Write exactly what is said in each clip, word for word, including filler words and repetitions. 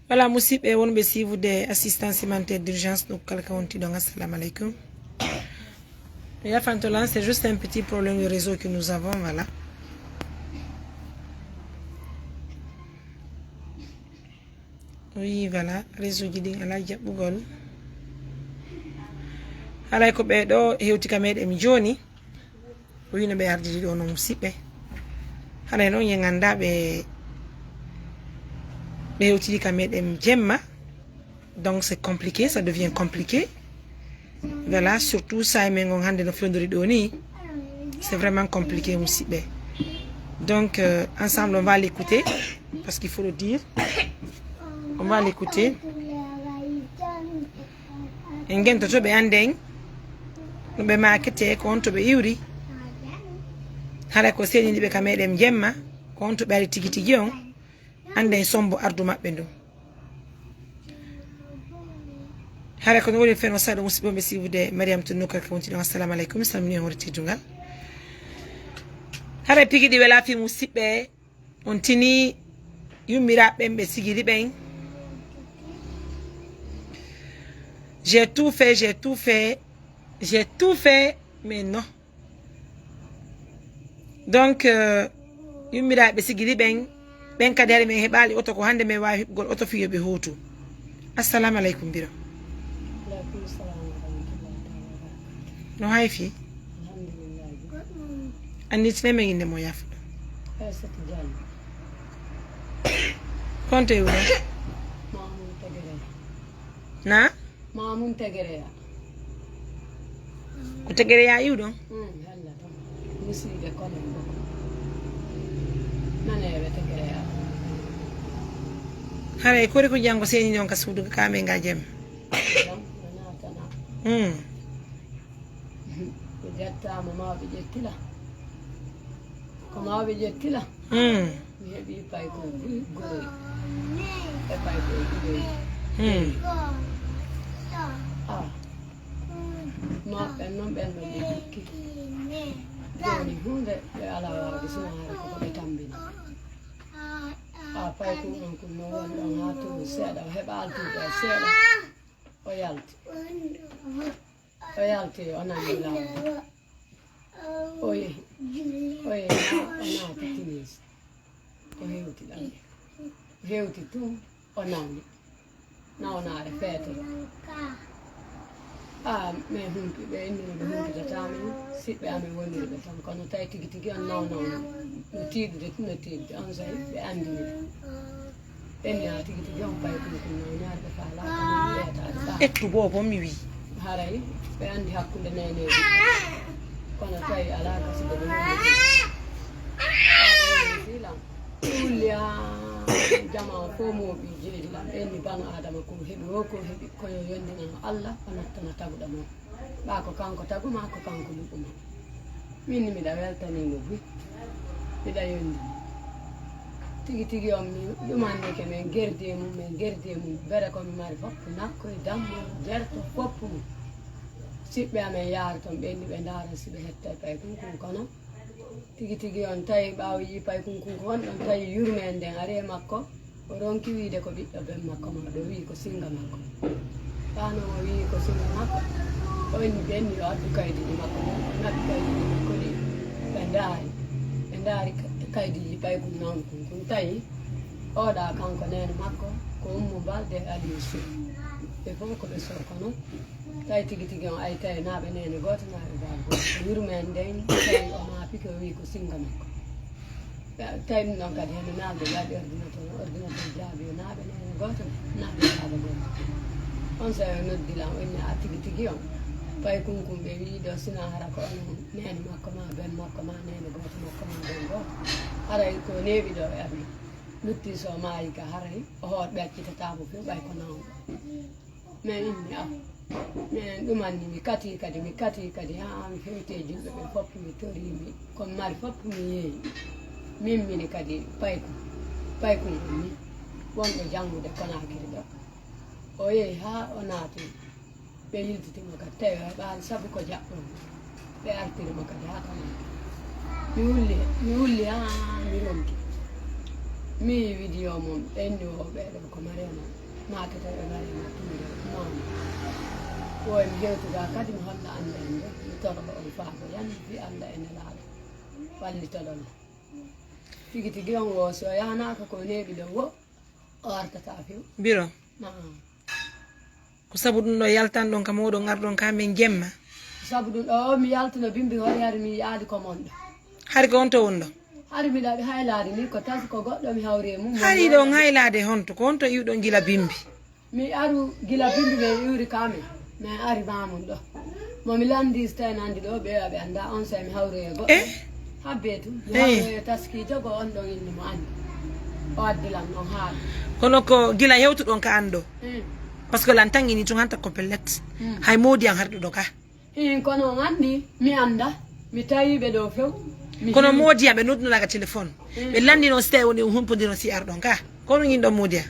Voilà, musidɓe wonɓe suivude assistance humanitaire d'urgence, donc kala ka wonti ɗon, assalamu aleykum. Yafanto lan, c'est juste un petit problème de réseau que nous avons, voilà. Oui, voilà, réseau ji ɗin ala jaɓɓugol. Haray ko ɓe ɗo hewti ka meɗen mi joni. O wino ɓe ardiri ɗo no musidɓe. Haray noon yen annda ɓe, ɓe hewtidi ka meɗen jemma. Donc c'est compliqué, ça devient compliqué. Voilà, surtout ça, men on hande no fewndori ɗo ni. C'est vraiment compliqué, musidɓe. Donc, euh, ensemble, on va l'écouter, parce qu'il faut le dire. On va l'écouter. En gentoto ɓe anden no ɓe makete, ko on to ɓe iwri. Hara ko senidi ɓe ka meɗen jemma, ko on to ɓe ari tigi tigi on. Anden sombo ardu maɓɓe ndu. Hara ko no woni feno saɗo musidɓe ɓe siwude Mariam Tunnuka ka wonti ɗon. Assalamu aleykum, salmini on woni teddungal. Hara tigi ɗi wela fi musidɓe. On tini yummiraɓe ɓen ɓe sigiri ɓen. J'ai tout fait, j'ai tout fait, j'ai tout fait, mais non. Donc, euh, yummiraɓe sigiri ɓen, ɓen kadi hari men heɓali oto ko hande men wawi heɓugol oto fiyo ɓe hotu. Assalamu aleykum biro. Aleykum salam wa rahmatullahi taala wa barakatuh. No hay fi? Alhamdulillah. Annditine men innde mo yafuɗo. Aysata Diallo. Konto e wuro? Mamoun Tegereya. Na? Mamoun Tegereya. Ko Tegereya iwɗon? Mm, halla tan. Musiɓe kono e boko. Naneɓe Tegereya. Haray kori ko janngo seni on ka suudu ka men ga jemma. Jam, no natana. Mm. Ɓe jettaama, mawɓe ƴettila. Ko mawɓe ƴettila. Mm. Mi heɓi paykoy buy goy. E paykoy ɗiɗoy. Mm. Ah. Mawɓe ɓen noon, ɓen no ɓe jokki. Jooni huunde ɓe alaa waawde, sinaa hara koko ɓe tammbini. Ah, paykun on kun no woni ɗon haa tuuti seeɗa, o heɓa altude seeɗa. O yalti. O yalti, o nani laawol. O yehi. O yehi, o naati Tunis. O hewti ɗon. O hewti tun, o nawni. Nawnaare feetere. Ah, min humpi, ɓe inni no ɓe humpitata min. Siɓɓe amin woniri ɓe ton. Kono tawi tigi tigi on nawnaw no tiiɗude, no tiiɗude. On saa'i ɓe anndini ɓe. Ɓenni haa tigi tigi on paykun kun nawnaare ɓe faalaaka min yeetaade faa. Ƴettu boobo mi wi. Haray ɓe anndi hakkunde neeneeji. Kono tawi alaa gasude ɓe nanndi. Filan. Wulli haa jama o fof mooɓi jeeji lan. Ɓenni bano Adama ko heɓi o ko heɓi ko yo yondinano Allah o nattana taguɗo mo. Ɓaa ko kanko tagu ma, ko kanko luɓu ma. Min ni miɗa weltanii mo buy. Miɗa yondini. Tigi tigi on mi ɗumannike men gerdi e mum, men gerdi e mum. Bere ko mi mari fof, nakkoy, dammo, jerto, fof mum. Siɓɓe amen yaara ton, ɓe ni ɓe ndaara si ɓe hettay paykun kun kono. Tigi tigi on tawi ɓaawo yii paykun kun ko won ɗon tawi yurmeende nden ari e makko. O ronki wiide ko ɓiɗɗo ben makko ma ɗo, wii ko singa makko. Ɓaano o wii ko singa makko. O inni ɓe inni o addu kaydiiji makko ɗin, o naɓi kaydiiji makko ɗin. Ɓe ndaari, ɓe ndaari ka-, kaydiiji paykun nawnkun kun tawi. Oɗa kanko neene makko, ko Ummu Balde e Aliou Sow. Ɓe fof ko ɓe Sow kono. Tawi tigi tigi on ay tawi naaɓe neene gooto, naaɓe baaba gooto. Yurmeen nden tawi o maapike, o wii ko singa makko. Tawi ɗum ɗon kadi hende naalde waɗi ordinateur, ordinateur jaabi o naaɓe neene gooto, naaɓe baaba gooto. On so o noddi lan, o inni a tigi tigi on. Paykun kun ɓe wii ɗo sina hara ko onon neene makko ma, ben makko ma, neene gooto makko ma, ben gooto. Haray ko neeɓi ɗo e aduna. Lutti so maayi ka haray, o hoor ɓe accitata mo few ɓay ko nawɗo. Min inni, ah, minen ɗumanni mi kati kadi, mi kati kadi, haa mi fewti e julɓe ɓe fof, mi torii, mi, ko mi mari fof mi yeeyi. Min mini kadi paykun, paykun on ni, wonɗo janngude Konaakiri ɗo. O yehi haa o naati, ɓe yiltiti mo kadi, tawi o heɓaali sabu ko jaɓɓo mo. Ɓe artiri mo kadi haa Konaakiri. Mi wulli, mi wulli haa mi ronki. Mi vidéo mum ɓenni o ɓeɗo ko Mariama makete ɓe Mariama Touré mama. Woy mi hewtuga kadi mi holla annde annde mi toroɗo on faabo yan fi Allah e Nelaaɗo wallitoɗon. Tigi tigi on wo so yahanaka ko neeɓi ɗo wo o artata few. Biro. Ko sabu ɗum ɗo yaltan ɗon ka moɗon arɗon ka men jemma. Sabu ɗum ɗo mi yaltuno bimbi hori hari mi yaadi ko mon ɗo. Hari ko on to won ɗo. Hari mi ɗaɓi haylaade ni ko tasi ko goɗɗo mi hawri e mum. Hari ɗon haylaade honto ko honto iwɗon gila bimbi. Mi aru gila bimbi ɓe iwri kamen. Min ari mamum ɗo. Mo mi landi so tawi nandi ɗo ɓe aɓe anda on so mi hawri e goɗɗo. Eh? Habbe tu. Mi hawri e taskijo go on ɗon indi mo andi. O addi lan ɗon haala. Kono ko gila hewtuɗon ka an ɗo. Parce que lan tan ini tun hanta ko pellet. Hay modi an harɗo ɗo ka. Hin kono on andi mi anda. Mi tawi ɓe ɗo few. Kono modi an ɓe noddunoɗa ka téléphone. Ɓe landi noon so tawi woni humpodiron si arɗon ka. Kono ñin ɗon modi an.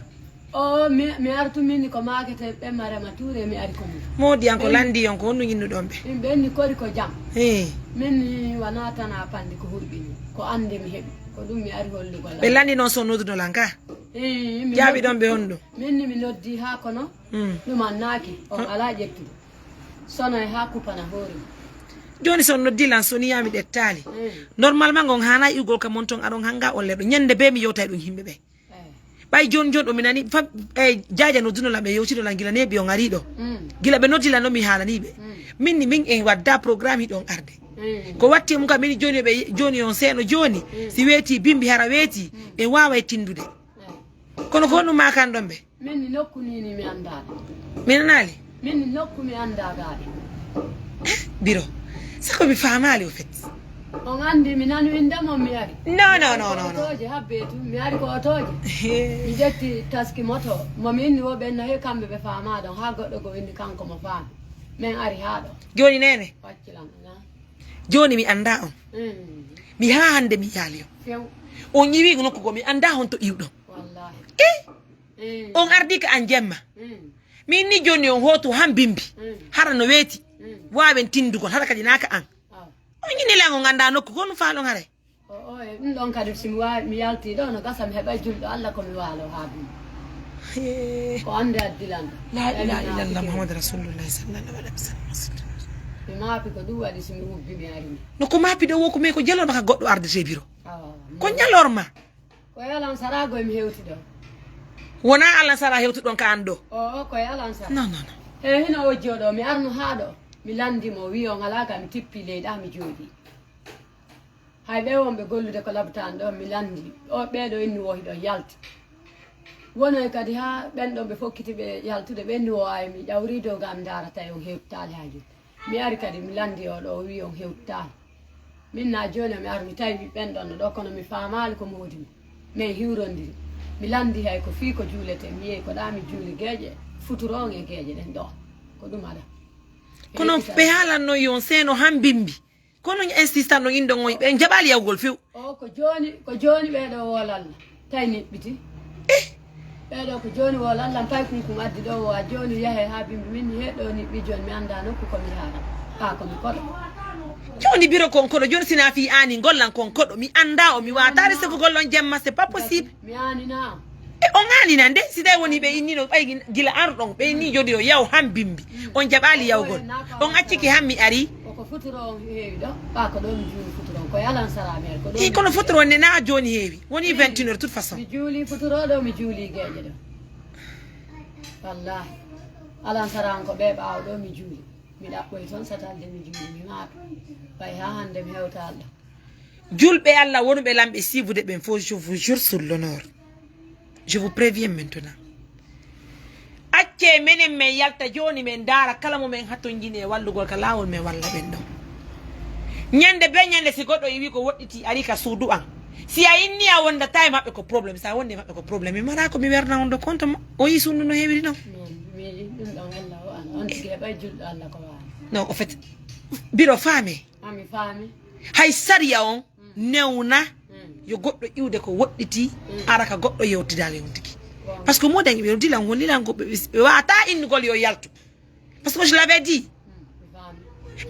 O mi mi artu min ko makete ɓe marama tuure mi ari ko min. Moodi an ko lanndi on ko honno ñinnuɗon ɓe? Min ɓenni kori ko jam. Hee. Min ni wana tana pandi ko hurɓini ko annde mi heɓi ko ɗum mi ari hollugol. Ɓe lanndi noon so nodduno lan ka? Hee. Jaabi ɗon ɓe honɗum? Min ni mi noddi haa kono. Hmm. Ɗum annaaki on alaa ƴettude. Sono e haa kupana hoore. Jooni so on noddi lan so ni yaami ɗettaali. Normalement ngon haana iwgol ka mon ton aɗon hanga on leɗo ñande be mi yewtay ɗum yimɓe ɓe. Ɓay jon jon ɗo mi nani fa e jaja no duno lamɓe yewtino lan gila nebi on ari ɗo. Gila ɓe noddi lan no mi haalani ɓe. Min ni min en wadda programme hiɗon arde. Ko watti mum ka min joni ɓe joni on seeno joni si weeti bimbi hara weeti en wawa e tindude. Kono ko honɗum makan ɗon ɓe? Min ni nokku ni ni mi andaɗo. Mi nanaali. Min ni nokku mi andaɗaɗo. Biro. Sako mi faamaali o fet. On andi mi nanu inde mon mi ari. No no no no no. Otoje habbe tu mi ari ko otoje. Mi ƴetti taski moto mo mi inni wo ɓenno he kamɓe ɓe faama ɗon ha goɗɗo go indi kanko mo faami. Min ari ha ɗo. Joni nene. Waccilan na. Joni mi anda on. Mi ha hande mi yaali on. On iwi nokku go mi anda honto iwɗon. Wallahi. Eh? On ardi ka an jemma. Min ni joni on hoto han bimbi. Hara no weeti. Wawen tindugol hara kadi naka an. On ñini lan on anda nokku ko on faalon hare. O o e ɗum ɗon kadi si mi waawi mi yalti ɗo no gasa mi heɓa julɗo Allah ko mi waalo haa bimbi. Ko annde addilan. La ilaha illallah Muhammad Rasulullah sallallahu alaihi wasallam. Mi maapi ko ɗum waɗi si mi ubbi mi ari mi. No ko maapi ɗo wo ko men ko jalorma ka goɗɗo ardete biro. Ko jalorma. Ko e alansara goy mi hewti ɗo. Wona alansara hewtuɗon ka an ɗo. Oo ko e alansara. Non non non. He hino o jooɗo mi arno haa ɗo. Mi landi mo wi on alaa ka mi tippi leyɗa mi jooɗi. Hay ɓe wonɓe gollude ko labtaan ɗo mi landi o ɓeɗo inni wo hiɗon yalti. Wonoy kadi haa ɓen ɗon ɓe fokkiti ɓe yaltude ɓe inni wo ay mi ƴawri dow ga mi ndaarata e on hewtitaali haa jooni. Mi ari kadi mi landi oɗo o wi on hewtitaali. Min na jooni mi ar mi tawi ɓiɓɓen ɗon no ɗo kono mi faamaali ko moodi mi. Min hiwrondiri. Mi landi hay ko fii ko juulete mi yehi ko ɗa mi juuli geeƴe futuroŋ e geeƴe ɗen ɗo. Ko ɗum ala. Kono ɓe haalanno yon seeno han bimbi. Kono insistant no inɗon on ɓe jaɓaali yawgol few. O ko jooni ko jooni ɓeɗo wolalla. Tawi niɓɓiti. Ɓeɗo ko joni wo lallan pay kunkun addi ɗo wo a joni yahe ha bimbi min ni heɗo ni ɓi joni mi anda nokku komi yaha ka komi koɗo. Joni biro kon koɗo joni sina fi ani gollan kon koɗo mi anda o mi watare sefugol on jemma c'est pas possible. Mi anina. E on anina nde si tawi woni ɓe innino ɓay gila arɗon ɓe inni jodi o yaw han bimbi on jaɓali yawgol on acciki han mi ari. Koko futuro on heewi ɗo ɓa ko ɗo mi juuli futuro on koye alan sara mi ari ko ɗo. Kono futuro on ne na joni heewi. Woni vingt et une heures toute façon. Mi juuli futuro ɗo mi juuli geeƴe ɗo. Wallahi. Alan sara an ko ɓe ɓaawo ɗo mi juuli. Mi ɗaɓɓoy toon satalde mi juuli mi maaɓi. Ɓay ha hande mi hewta Allah. Julɓe Allah wonuɓe lamɓe sibude ɓen fof je vous jure sur l'honneur. Je vous préviens maintenant. Accee menen men yalta jooni men ndaara kala mo men hatonjini e wallugol ka laawol men walla ɓen ɗon. Ñande bee ñande si goɗɗo iwi ko woɗɗiti ari ka suudu an, si a inni a wondata e maɓɓe ko problème, si a wondi e maɓɓe ko problème. Mi mara ko mi werna on ɗo compte mo o yi suudu no heewiri ɗon. Non, au fait, mbiɗo faame. Ami faami. Hay sariya on newna yo goɗɗo iwde ko woɗɗiti ara ka goɗɗo yewtidaali on tigi. Parce que mo dañi ɓe dilan won lilan goɓɓe ɓe wata innugol yo yaltu. Parce que je l'avais dit.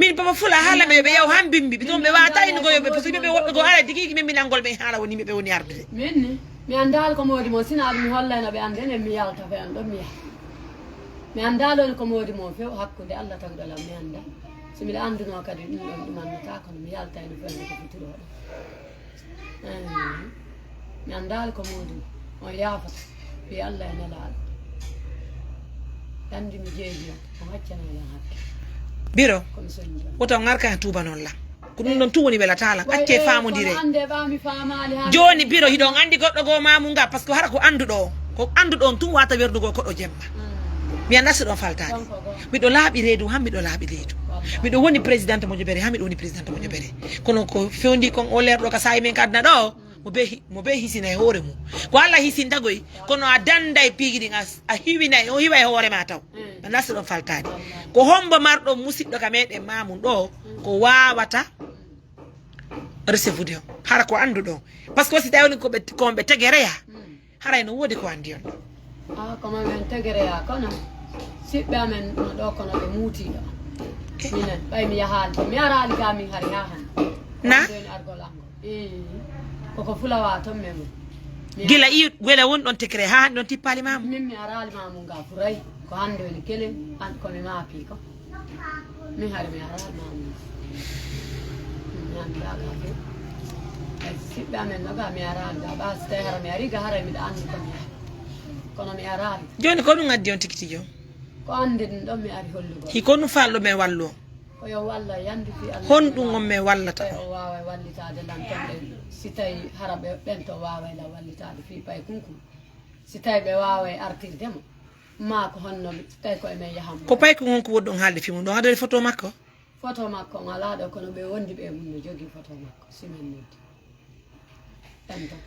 Min baba fula haala ɓe ɓe yaw han bimbi ɓe toon ɓe wata innugol yo ɓe parce que ɓe woɗɗo go ala digigi min minangol ɓe haala woni ɓe woni ardude. Mi anndaali ko moodi mon, sinaa ɗum mi hollay no ɓe anndi en, mi yalta ko en ɗon mi yaha. Mi anndaali woni ko moodi mon few hakkunde Allah tagɗo lam, mi anndaa. Si miɗo anndunoo kadi ɗum ɗon ɗum anndataa, kono mi yaltayno fewnde ko fitiroo ɗum. Eey. Mi anndaali ko moodi mon, on yaafata. Fii Allah e Nelaaɗo. Anndi mi jeeji on, on accanay lan hakke. Biro, ko mi soñi ɗon. Woto on ngarka hen tuuba noon lan. Ko ɗum ɗon tun woni welataa lan. Accee faamondire. Jooni Biro, hiɗon anndi goɗɗo goo Maamu nga, parce que hara ko annduɗo on. Ko annduɗo on tun waata werdugol koɗo jemma. Mi anndaa si ɗon faltaade. Miɗo laaɓi reedu, han miɗo laaɓi reedu. Miɗo woni présidente Mojobere, han miɗo woni présidente Mojobere. Kono ko fewndii kon oo leer ɗoo ka saa'i men ka aduna ɗoo, mo bee hi-, mo bee hisinay hoore mum. Ko Allah hisinta koy, kono a danday piiji ɗin, a, a hiwinay, o hiwa e hoore ma taw. A nasti ɗon faltaade. Ko hombo marɗo musiɗɗo ka meɗen Maamu ɗoo, ko waawata recevude on. Hara ko annduɗo on. Parce que si tawi woni ko ɓe, ko ɓe tegereya, haray no woodi ko anndi on. Ah, ko ma men tegereya, kono siɓɓe amen no ɗoo, kono ɓe muutii ɗoo. Minen, ɓay mi yahaali, mi araali gaa min hari haa hannde. Na? Ko hannde woni argol am ngol. Ii, koko fulawa ton men woni. Mi Gila iyu, gila woni ɗon tekere, haa hannde on tippaali Maamu? Min mi araali Maamu nga furay, ko hannde woni kelen, an ko mi maapi ko. Min hari mi araali Maamu. Mi anndaa ka few. Ay, siɓɓe amen no ga mi araali ga, ɓaa si tawi hara mi ari ga, haray miɗo anndi ko mi yaha. Kono mi araali. Jooni ko ɗum addi on tikiti joom? Ko annde ɗum ɗon mi ari hollugol. Hi ko ɗum faalɗo men wallu on? Ko yo wallu yandi fii Allah. Honɗum on men wallata? Ɓay o waaway wallitaade lan ton ɓen, si tawi hara ɓe, ɓen to waaway lan wallitaade fii pay kunkun. Si tawi ɓe waaway artirde mo, maa ko honno ɓe, si tawi ko e men yahan mo. Ko pay ko honko woni ɗon haalde fii mum ɗon? Aɗa waɗi photo makko? Photo makko on alaa ɗoo, kono ɓe wondi ɓe mum no jogii photo makko, si men noddi. Ɗan tan.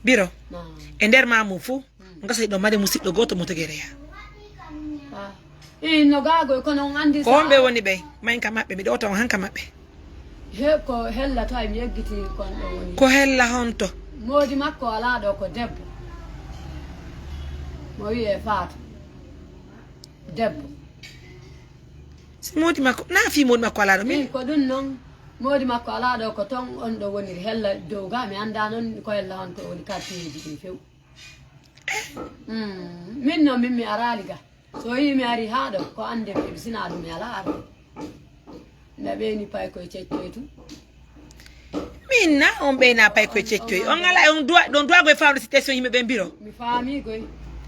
Biro, Naam. E nder Maamu fuu, ngasa hiɗon mari musiɗɗo gooto mo tegereya. Ah. Ii, no gaagoy, kono on anndi ko honɓe woni ɓe? Mayn ka maɓɓe, miɗo wota on han ka maɓɓe. He, ko hella tawi mi yeggitii kon ɗo woni. Ko hella honto? Moodi makko alaa ɗoo, ko debbo. Mo wi'ee Faatu. Debbo. Si moodi makko, na fii moodi makko alaa ɗoo, min? Ii, ko ɗum non. Moodi makko alaa ɗoo, ko ton on ɗo woniri. Hella dow ga, mi anndaa non ko hella honto woni quartierji ɗin few. Mm, min non, min mi araali ga. So yii mi ari haa ɗoo, ko annde mi heɓi, sinaa ɗum mi alaa arde. Nde ɓeyni pay koye ceccoy tun. Min na, on ɓeyna pay koye ceccoy. On ala, on duwa, ɗon duwa koye faamde situation yimɓe ɓen Biro. Mi faami koy.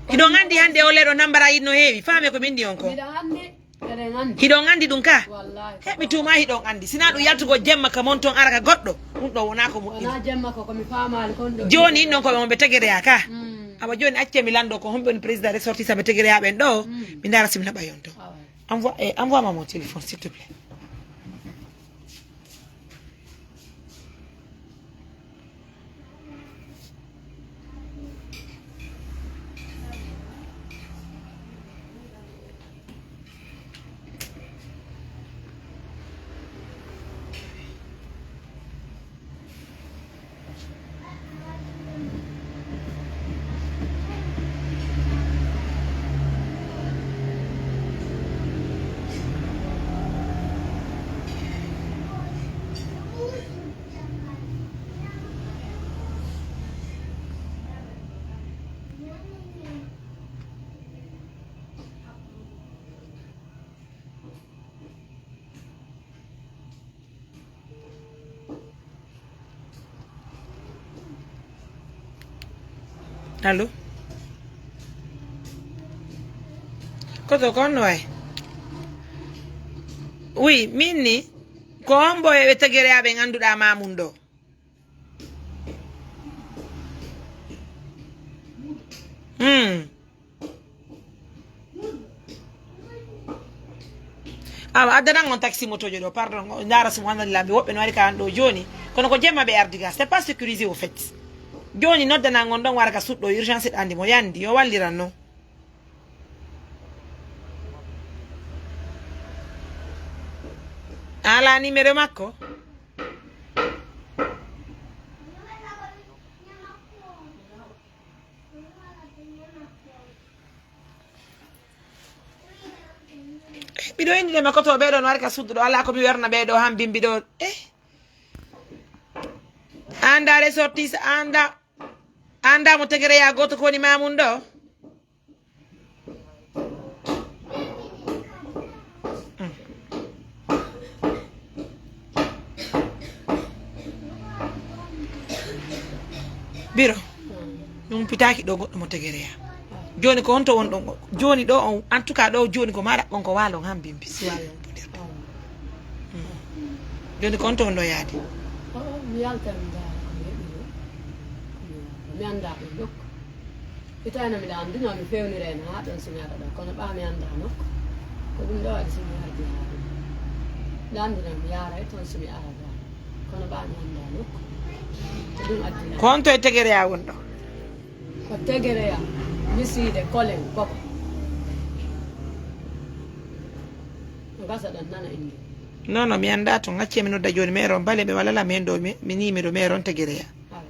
Hiɗon anndi hannde o leeɗo nambara yiɗno heewi. Faame ko min ndi on ko. Miɗa anndi. Eɗen anndi. Hiɗon anndi ɗum ka? Wallahi. He, mi tuuma hiɗon anndi. Sinaa ɗum yaltugol jemma ka mon ton ara ka goɗɗo. Ɗum ɗo wonaa ko moƴƴi. Wonaa jemma ko, ko mi faamaali kon ɗo. Jooni non ko ɓe on ɓe tegereya ka. Mm. Awa jooni accee mi lanndo ko homɓe woni président ressortissant ɓe tegereya ɓen ɗo. Mm. Mi ndaara si mi naɓa yon ton. Awa. Envoie, eh, envoie-moi mon téléphone, s'il te plaît. Allo? Koto ko honno wayi? Oui, min ni, ko hombo e ɓe tegereya ɓe ngannduɗaa Maamun ɗo? Hmm. Awa, addanan on taxi motojo ɗo, pardon, o ndaara si mo wonani lambi, woɓɓe no wari ka an ɗo jooni, kono ko jemma ɓe ardi ga, c'est pas sécurisé au fait. Jooni noddanan on ɗon wara ka suɗɗo urgence, ɗo andi mo yandi, yo walliran non. A ala numéro makko? Eh, miɗo indi ɗe makko to ɓeɗo no wari ka sudduɗo, ala ko mi werna ɓeɗo han bimbi ɗo. Eh. Anda ressortissant, anda. Anndaa mo Tegereya gooto ko woni Mamoun ɗo? Biro, mi umpitaaki ɗo goɗɗo mo Tegereya. Jooni ko honto wonɗon? Jooni ɗo on, en tout cas ɗo jooni ko maɗa on ko waalon han bimbi. Si waalon puɗirɗo. Jooni ko honto wonɗo yaade? Oh, mi yaltan mi ndaara ko mi heɓi ɗo. Mi anndaa ɗo nokku. Hitaande miɗa anndi no mi fewnira en haa ɗon so mi ara ɗon, kono ɓaa mi anndaa nokku. Ko ɗum ɗo waɗi so mi wardi haa ɗum. Miɗa anndi no mi yaaray toon so mi ara ɗon, kono ɓaa mi anndaa nokku. Ko ɗum addi mi. Ko honto e Tegereya wonɗo? Ko Tegereya, Misiide, Kolen, Koko. No gasa ɗon nana innde. Non, non, mi anndaa toon. Accee mi nodda jooni maire on, bale ɓe walla la min ɗo, mi, mi numéro maire on Tegereya. Awa.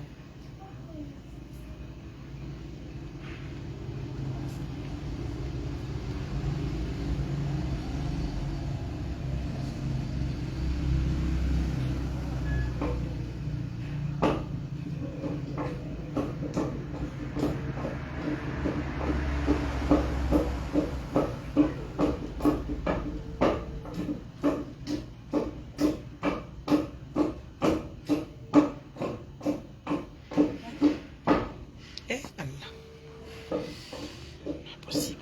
Eh, Allah. Pas possible.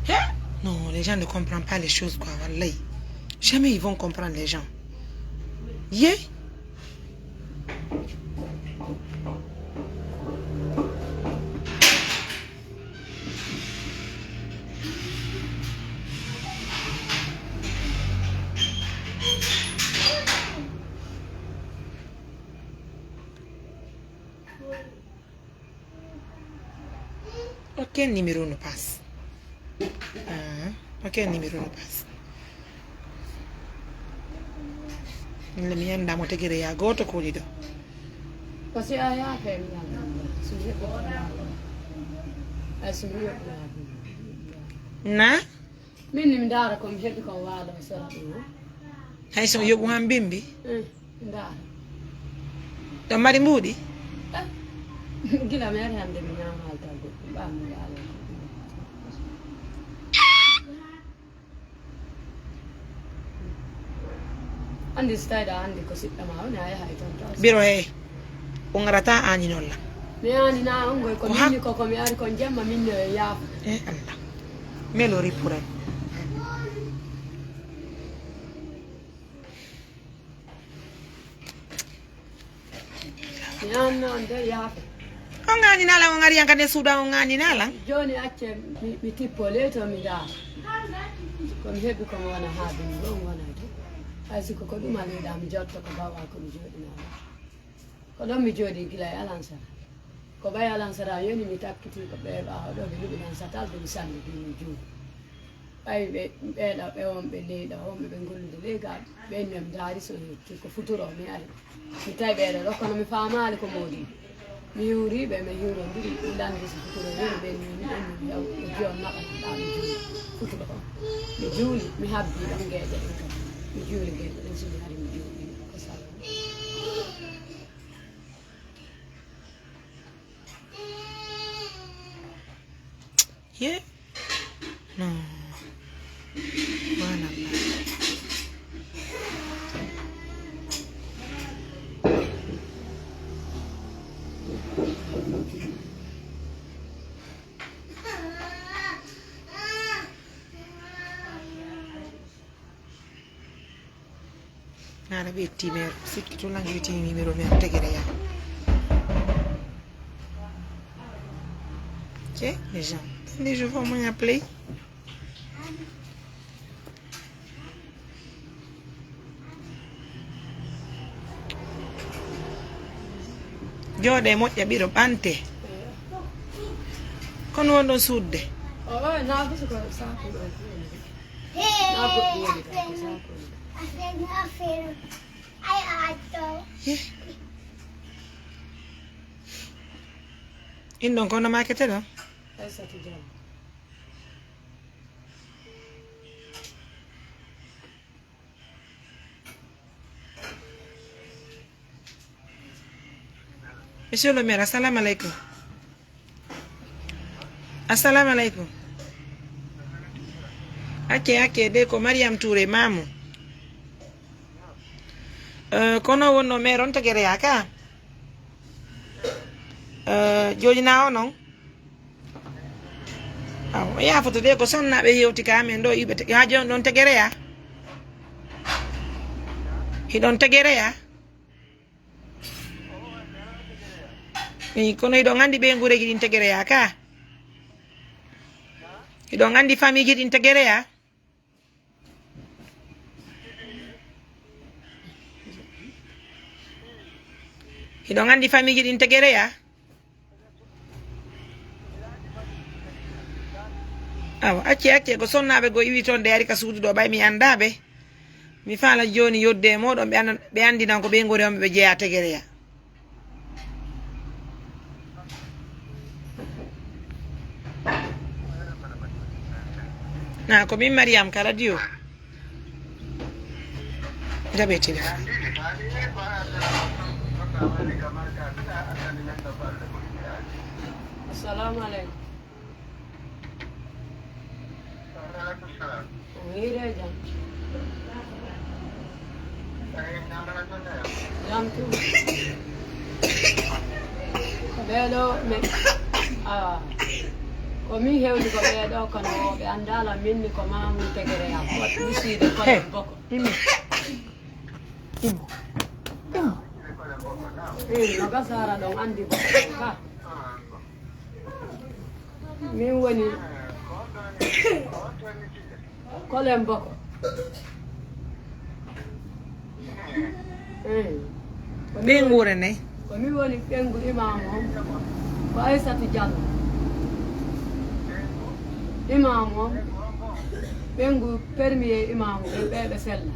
Hein? Non, les gens ne comprennent pas les choses, quoi, wallahi. Jamais ils vont comprendre les gens. Yeah. Okkee numéro no pass. Ah, okkee numéro no pass. Min mi anndaa mo Tegereya gooto ko woni ɗo. Ko si a yaafii mi anndaa. Si mi heɓi ko mi yaafii. Ay, si mi heɓi ko mi yaafii. Na? Min ni mi ndaara ko mi heɓi ko waalo mi sora ɗum. Hay so yoɓu han bimbi? Eh, mi ndaara. Ɗo mari mbuuɗi? Eh, gila mi ari hannde mi ñaama alkal goɗɗum, ɓaa mi ndaara. Anndi so tawi ɗa anndi ko siɗɗo ma woni, a yahay toon taw. Biro he, o ngarata aani noon la. Mi aani na on ngoy ko ko minni ko, ko mi ari kon jemma minni e yaafo. Eh, Allah. Melori pour elle. Mi anno on de yaafe. On ŋaani nala, on ari yanka ne suuda, on ŋaani nala. Jooni acce mi, mi tippo le to mi ndaa. Ko mi heɓi ko mi wona haa bini ɗo mi wona to. Hay si ko, ko ɗum a leyɗa mi jotto ko bawa ko mi jooɗi nala. Ko ɗon mi jooɗi gila e alansara. Ko ɓay alansara yoni mi takkiti ko ɓe ɓaawo ɗo ɓe luɓi nan satal ɓe mi sandi bini juuɗe. Ɓay ɓe, ɓeeɗo, ɓe wonɓe ley ɗo, wonɓe ɓe gollude ley ga, ɓen ne mi ndaari so hetti ko futuro, mi ari. Mi tawi ɓeeɗo ɗo, kono mi faamaali ko moodi. Mi hiwri ɓe, mi hiwrondiri, mi landi so futuro yoni, ɓen ni, mi ɗon mi yaw, o jiyon naɓa, ɗa mi juuli. Futuro on. Mi juuli, mi habbi ɗon geeƴe ɗen kam. Mi juuli geeƴe ɗen, so mi ari mi juuli, ko sawa. Ye? Non. Subhanallah. Nana ɓe yetti mère, sikki to langi witi numéro mère Tegereya. Ok, les gens. Attendez, je vais au moins appeler. Jooɗe moƴƴa ɓiro ɓante. Kono wonɗon suudde. O, o, na gusu ko saako ɗo. Na goɗɗum woni ka, ko saako ɗo. Yeh. In ɗon kono makete ɗon? Aysatu Jam. Monsieur le maire, assalamu alaikum. Assalamu alaikum. Acce, acce, de ko Mariam Touré, Mamu. Eh, kono wonno maire on Tegereya ka? Eh, joni na o non? Aw, ya foto de ko sonnaɓe hewti ka men ɗo iɓe te-, ha joni ɗon Tegereya? Hiɗon Tegereya? Eyi, kono hiɗon anndi ɓeynguureeji ɗin Tegereya ka? Hiɗon anndi famiiji ɗin Tegereya? Hiɗon anndi famiiji ɗin Tegereya? Awa, acce, acce, ko sonnaaɓe goo iwi toon de ari ka suudu ɗo, ɓay mi anndaa ɓe. Mi faala jooni yodde e mooɗon, ɓe anna-, ɓe anndinan ko ɓeynguure on ɓe jeyaa Tegereya. Na ko min Mariam ka radio. Jaɓe téléphone. Assalamu aleykum. Waaleykum salam. Hiire jam. Jam tun. Ko ɓeeɗo mi, awa. Ko min hewti ko ɓeeɗo kono ɓe anndaala min ni ko Mamoudou Tegereya. Ko mi siide ko He. Boko. Immo. Immo. Immo. Eyi, no Gasara ɗon anndi Boko ka. Min woni Kolen Boko. Eyi. Ko min Ɓeynguure ne? Ko min woni ɓeyngu imaamu on. Ko Aysatu Jallo. Imaamu on. Ɓeyngu premier imaamu ɓe, ɓe, ɓe sella.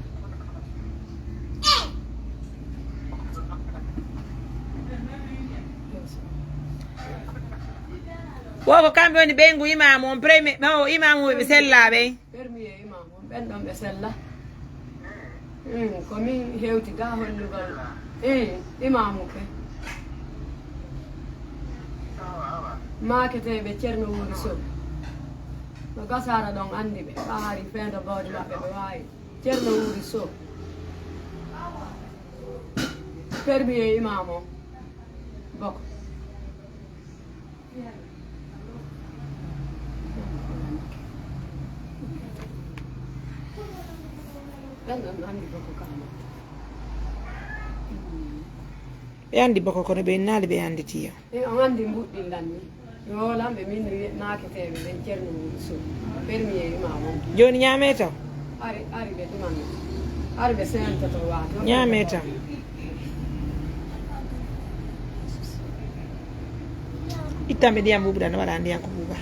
Wo ko kamɓe woni ɓeyngu imaamu on premier, o imaamu ɓe sellaaɓe. Premier imaamu on, ɓen ɗon ɓe sella. Mm, ko min hewti ga hollugol. Eh, imaamu ke. Maaketeeɓe Ceerno Wuri Sow. No Gasara ɗon anndi ɓe. Ɓa hari feendo bawɗi maɓɓe ɓe waawi. Ceerno Wuri Sow. Permi e imam o. Boko. Ɓen ɗon anndi Boko kama. Ɓe anndi Boko kono ɓe innaali ɓe annditi yo. E on anndi mbuɗɗi lan ni. Yo lamɓe min no wiye maaketeeɓe ɓen Ceerno Wuri Sow. Permi e imam o. Jooni ñaamee taw? Ari, ari ɓe ɗuman. Ari ɓe seento to waato. Ñaamee taw. Ittan ɓe ndiyam ɓuuɓuɗam, no waɗa ndiyam ko ɓuuɓa.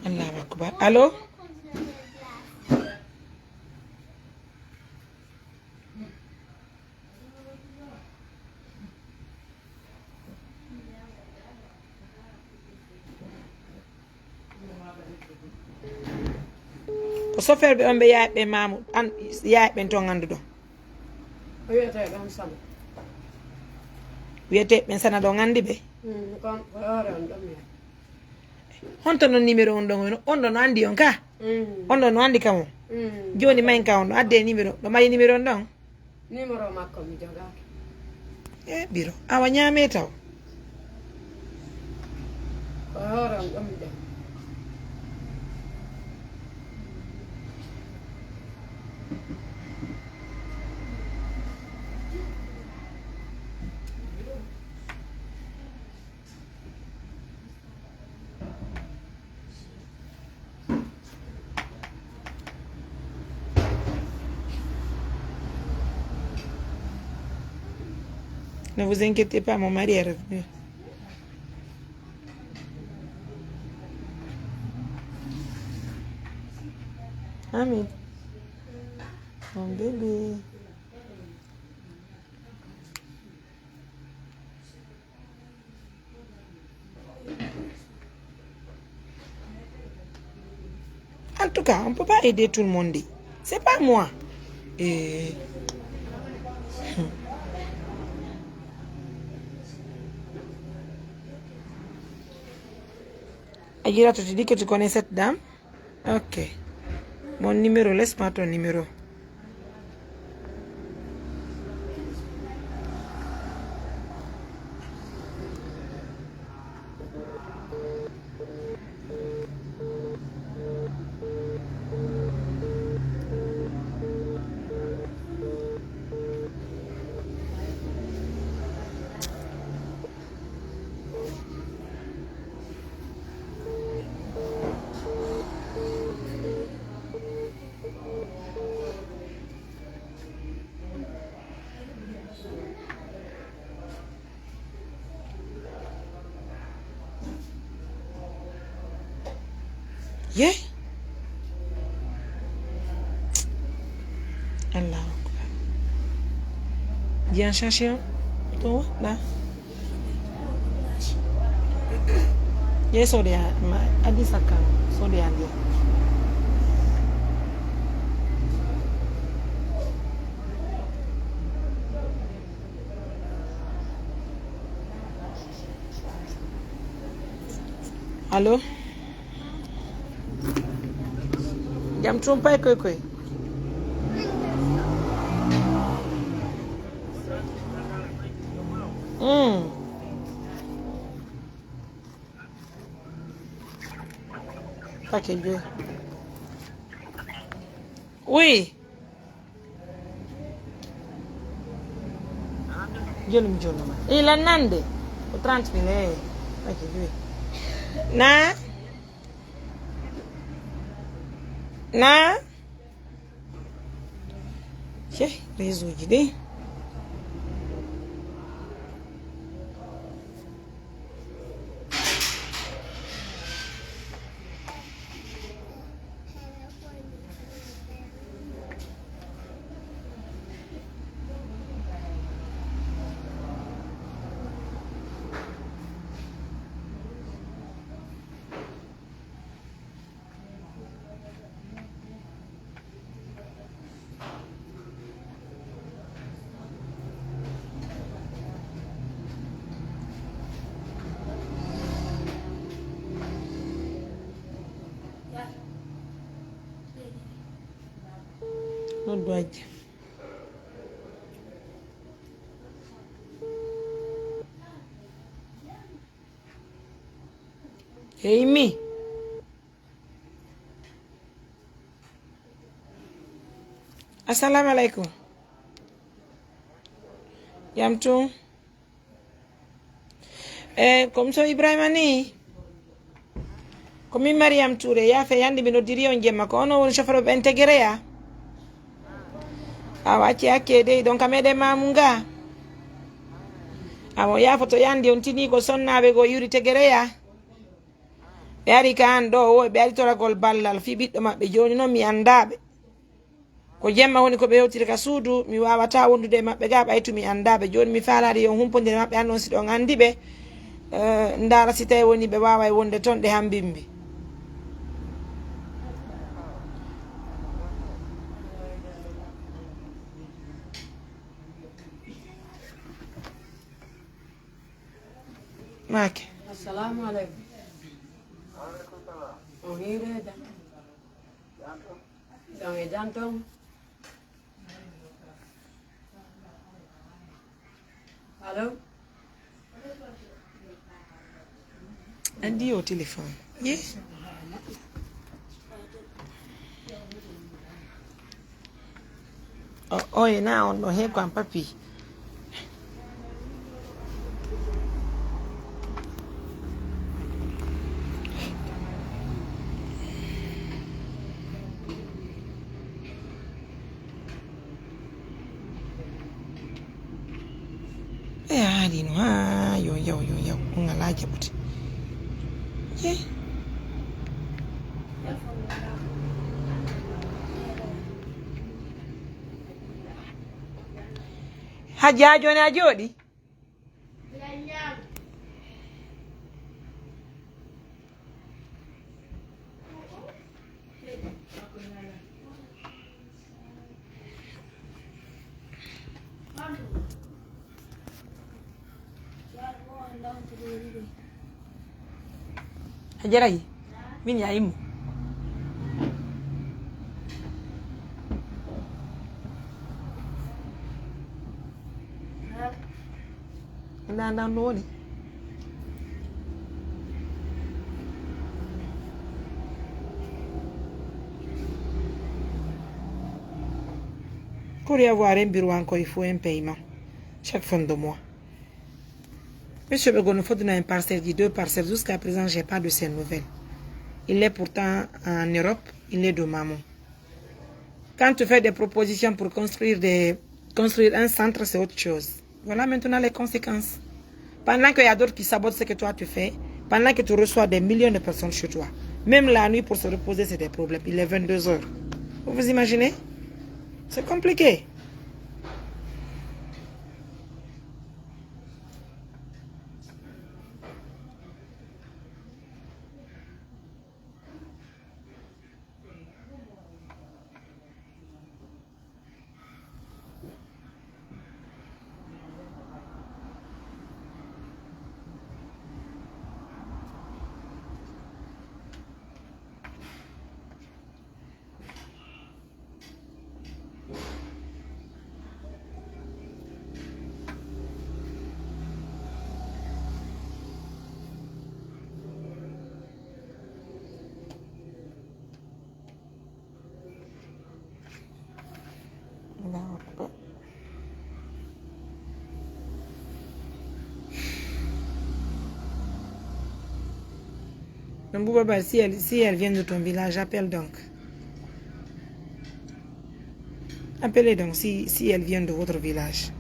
Allahu akbar. Allo? Ko chauffeur ɓe on ɓe yaayɓe maamu, an, yaayɓe ɓen ton annduɗo? O wiyetee ɗon Sana. Wiyetee ɓen Sana ɗon anndi ɓe? Mm, kon ko hoore on ɗon mi. Honto non numéro on ɗon? On, on ɗon no anndi on ka? Mm. On ɗon no anndi kam on? Mm. Jooni mayin ka on ɗon adde numéro, ɗo mari numéro on ɗon? Numéro makko mi jogaaki. E biro, awa ñaamee taw. Ko hoore on ɗon mi ɗon. Ne vous inquiétez pas, mon mari est revenu. Ami, mon bébé. En tout cas, on peut pas aider tout le monde. C'est pas moi. Eh. Ajira, tu te dis que tu connais cette dame? Ok. Mon numéro, laisse-moi ton numéro. Ye? Allahu akbar. Jiyan sasiyon. To waɗɗa. Ye sodoya ma adi sakkan sodoya ndiya. Allo? Jam tun pay koy koy. Mm. Paquet joyi. Oui. Joni mi jonnoma. E lan nande? Ko trente mille, eh. Paquet joyi. Na? Na? Cey, réseau ji ɗi. Noddu Ajja. Hey, mi. Assalamu alaikum. Jam tun. Eh, comme so Ibrahima ni. Ko min Mariam Touré, yaafe yande mi noddiri on jemma, ko ono woni chauffeur ɓen Tegereya. Awa acci hakke dey, donc a meɗe mamu nga. Awa yaafoto yandi on tini ko sonnaaɓe go yuri Tegereya. Ɓe ari ka an ɗo, o ɓe ari toragol ballal fii ɓiɗɗo maɓɓe. Jooni noon mi anndaa ɓe. Ko jemma woni ko ɓe hewtiri ka suudu, mi waawataa wondude e maɓɓe ga ɓay tun mi anndaa ɓe. Jooni mi faalaade yo on humpondire maɓɓe, an noon si ɗon anndi ɓe, eh, ndaara si tawi woni ɓe waaway wonde toon, ɗe hammbimbi. Maake. Assalamu alaikum. On hiire jam. Jam e jam toon. Allo? Anndi o téléphone. Ye? O, o e na on ɗo he ko am papi. Eya, Alino, ha, yo yaw, yo yaw. On alaa jaɓude. Ye. Hajji, ha jooni a jooɗi? A jaray min ya immo. Nda nda no woni. Pour y avoir un bureau encore, il faut un paiement chaque fin de mois. Monsieur Begono, faut donner une parcelle, dit deux parcelles. Jusqu'à présent, j'ai pas de ces nouvelles. Il est pourtant en Europe, il est de maman. Quand tu fais des propositions pour construire, des, construire un centre, c'est autre chose. Voilà maintenant les conséquences. Pendant qu'il y a d'autres qui sabotent ce que toi tu fais, pendant que tu reçois des millions de personnes chez toi, même la nuit pour se reposer, c'est des problèmes. Il est vingt-deux heures. Vous vous imaginez? C'est compliqué. Allahu akbar. Donc, Bouba Ba, si elle, si elle vient de ton village, appelle donc. Appelez donc si, si elle vient de votre village.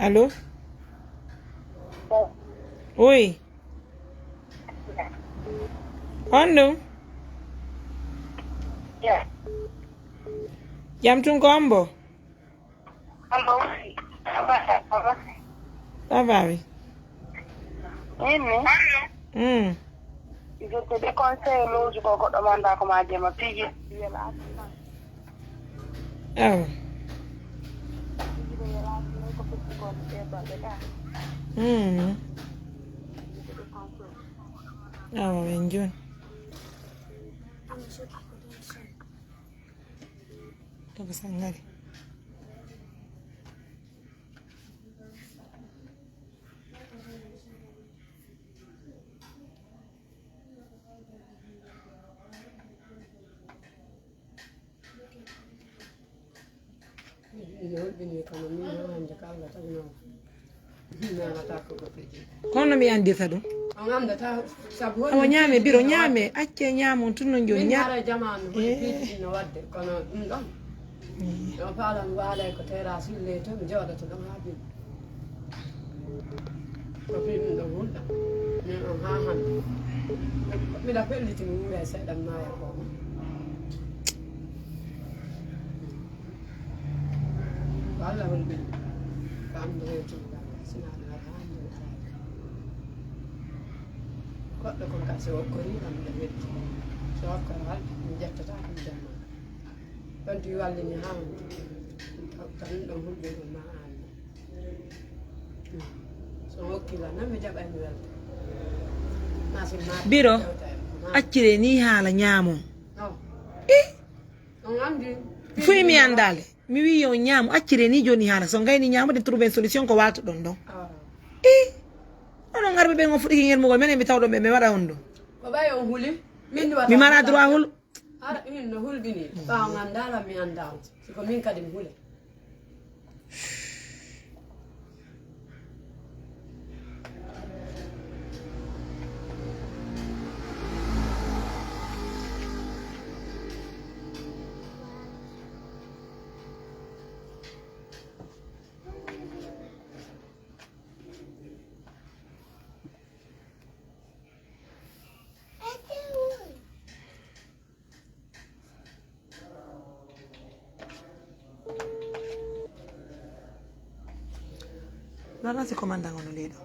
Allo? Oui. On ɗum? Jam tun ko on bo? Allo, oui. Ça va, ça va. Ça va, oui. Min ni? Hmm. Jokke de conseil loji ko goɗɗo manda ko ma jema piji. Awa. Hmm. Awa, ɓen joni. Kaka sangare. Ina hulɓini kono min noon hannde ko Allah tagi noon. Nanata ko goɗɗo jeyi. Kono mi andirta ɗum. On anndataa sabu awa ñaame biro ñaame acce ñaamon tun no joni ña. Hara jamaanu holi piiji ɗin no waɗde kono ɗum ɗon. Ɗo faalan waalay ko terrasse ulle to mi jooɗoto ɗon haa bini. Ko fii ɗum ɗon hulɗa. Min on haa hannde. Miɗa felliti mi wuura e seeɗan maaya ko. Ko Allah hulɓini. Ko anndu reetu ngal sinaa ɗo haa hannde mi araaka. Goɗɗo kon kam so okkorii kam miɗa welti. So okkoraali mi ƴettata kam jamma. Ɗon tigi wallini haa honto. Tan ɗon hulɓe ɗum ma aan. So on okki lan nan mi jaɓay mi welta. Masin ma biro accire ni haala ñaamo. No. I on anndi. Fuy mi anndaale. Mi wiyi yo ñaamu, accire ni jooni haala. So ngayni ñaamude, trouver solution ko waalto ɗon ɗon. I onon arɓe ɓen on fuɗɗiki ŋermugol, menen mi tawɗon ɓe, mi waɗa on ɗum. Ko ɓay on huli. Min mi waɗa mi mara droit hul. Ara ɗum no hulɓini ɓaawo ngam ndaala mi annda on. Siko min kadi mi hule. Nana si commandant on o leyɗo.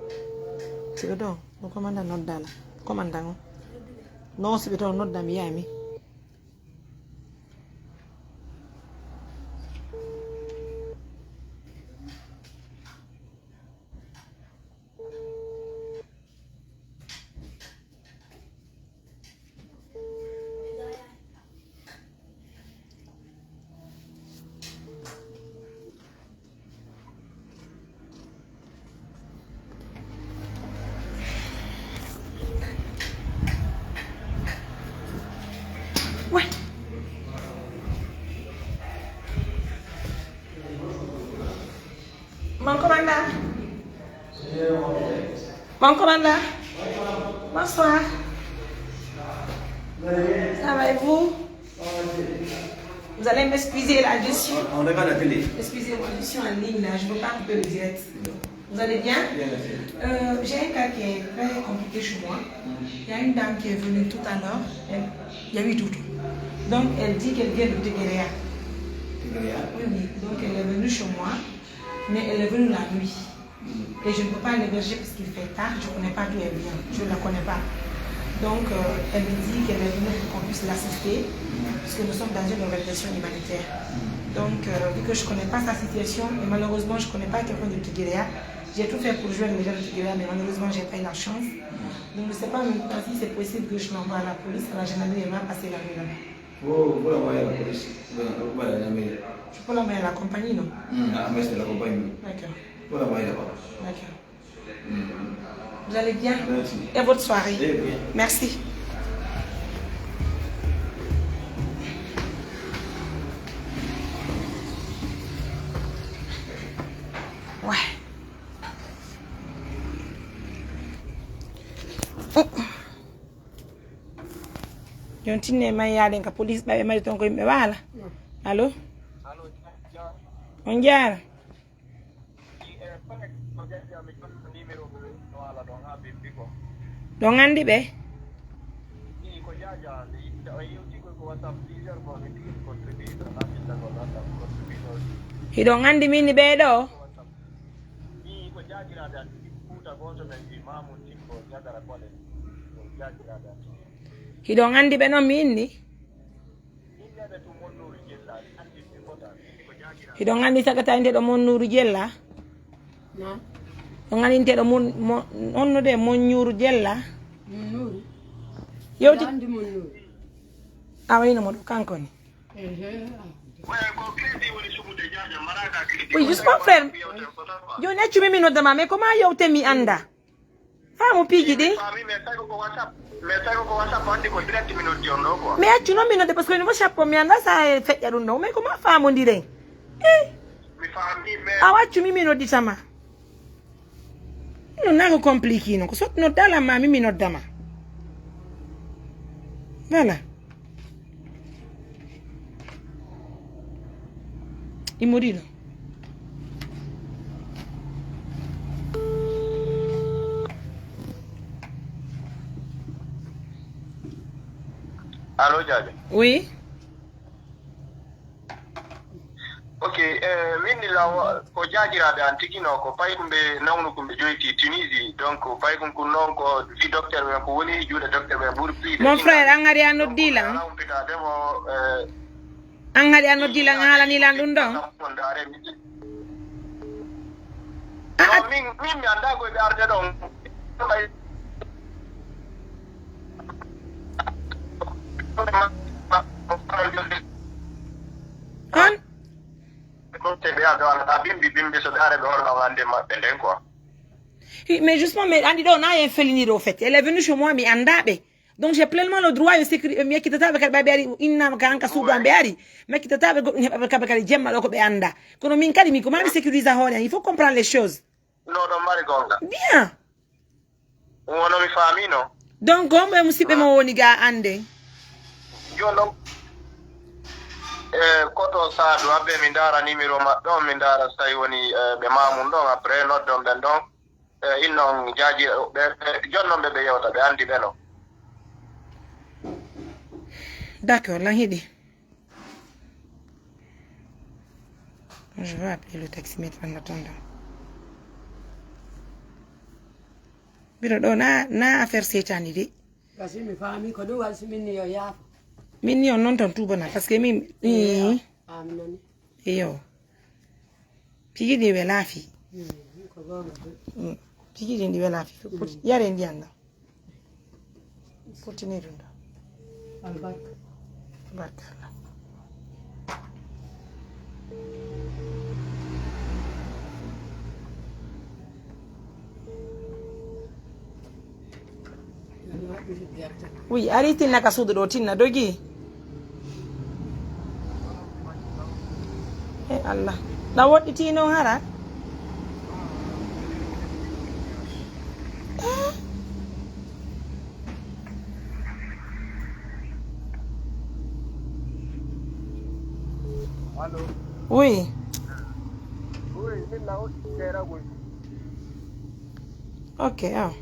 Siɓe ɗo no commandant noddala. Commandant on. Non, siɓe ɗo nodda mi yaami. Ouais. Mon commandant. Mon commandant. Bonsoir. Ça va et vous? Vous allez m'excuser là-dessus. On regarde la télé. Excusez-moi, je suis en ligne là, je ne veux pas couper le direct. Vous allez bien? Bien, merci. Euh, j'ai un cas qui est très compliqué chez moi. Il y a une dame qui est venue tout à l'heure. Elle- Il y a eu tout. Donc, elle dit qu'elle vient de Tegerea. Tegerea? Oui, oui. Donc, elle est venue chez moi, mais elle est venue la nuit. Et je ne peux pas l'héberger parce qu'il fait tard, je ne connais pas d'où elle vient, je ne la connais pas. Donc, euh, elle me dit qu'elle est venue pour qu'on puisse l'assister, parce que nous sommes dans une organisation humanitaire. Donc, euh, vu que je ne connais pas sa situation, et malheureusement, je ne connais pas quelqu'un de Tegerea, j'ai tout fait pour joindre les gens de Tegerea, mais malheureusement, j'ai pas eu la chance. Donc, je ne sais pas maintenant si c'est possible que je l'envoie à la police, à la gendarmerie, elle va passer la nuit là-bas. Oh, vous l'envoyez à la police, vous l'envoyez à la gendarmerie. Je peux l'envoyer à la compagnie, non? Hmm, à la messe de la compagnie. D'accord. Vous l'envoyez là-bas. D'accord. Vous allez bien? Merci. Et votre soirée? Eh bien. Merci. Ouais. Jon tinne e mayyaade ka police ɓaɓe mari toon ko yimɓe waala. Allo? On jaara. Ɗon anndi ɓe? Hiɗon anndi min ni ɓee ɗo? Hiɗon anndi ɓe noon mi inni? Hiɗon anndi tagata inteɗo mon Nuuru Jella? On anndi inteɗo mon, on no de mon Nuuru Jella? Yewti. A wayno mo ɗo kanko ni. Oui, juste mon frère. Jooni accu mi mi nodda ma, mais comment yewte mi annda? Faamu piiji ɗi. Mi accu noon mi nodde parce que no WhatsApp o mi annda sa e feƴƴa ɗum ɗo mais ko ma faamondiren. A waccu mi mi nodditama. Non naa ko compliqué non ko sot noddala ma mi mi noddama. Voilà. Imorino. Allo Diaby. Oui. Ok, eh, min ni lawa ko jaajiraaɓe an tigi no ko paykum ɓe nawnu kum ɓe joyti Tunisie donc paykum kun noon ko fi docteur ɓen ko woni juuɗe docteur ɓen ɓuri piide. Mon frère an hari a noddi lan? Ala humpitaade mo. Eh, an hari a noddi lan a haalani lan ɗum ɗon? Min mi annda koy ɓe arde ɗon. On mais justement mais andi ɗo na en feliniɗo o fait elle est venue chez moi mi annda ɓe. Donc j'ai pleinement le droit yo sécurité, mi yakkitata ɓe kadi ɓay ɓe ari innama ka an ka suudu an ɓe ari, mi yakkitata ɓe goɗɗum heɓa ɓe kamɓe kadi jemma ɗo ko ɓe annda. Kono min kadi mi ko ma mi sécurise hoore an, il faut comprendre les choses. No ɗon mari gonga. Bien. Wono mi faamino. Donc homɓe musiɓɓe mo woni ga ande. Jooni ɗon, e koto Saadu Abbe, mi ndaara numéro maɓɓe on, mi ndaara so tawi woni, e, ɓe Mamoun ɗon, après noddon ɓen ɗon. E, innon jaaji, ɓe, ɓe, jonnon ɓe, ɓe yewta, ɓe anndi ɓe no. D'accord, lan hiɗi. Je vais appeler le taximètre en attendant. Mbiɗo ɗo na, na affaire setani de. Kasi mi faami ko ɗum waɗi si min ni yo yaafo. Min ni on noon tan tuubana, parce que min, ii. Amin nani. Iyo. Piiji ɗi welaa fii. Mm, ko goonga de. Mm. Piiji ɗi ɗi welaa fii. Foti yare ndiyan ɗan. Foti ni ɗum ɗo. Albarka. Barka Allah. Wi, ari tinna ka suudu ɗo, tinna dogi. E Allah. Ɗa woɗɗiti noon hara? Eh? Allo. Oui. Oui, min na woɗɗi seeɗa koy. Ok, ah.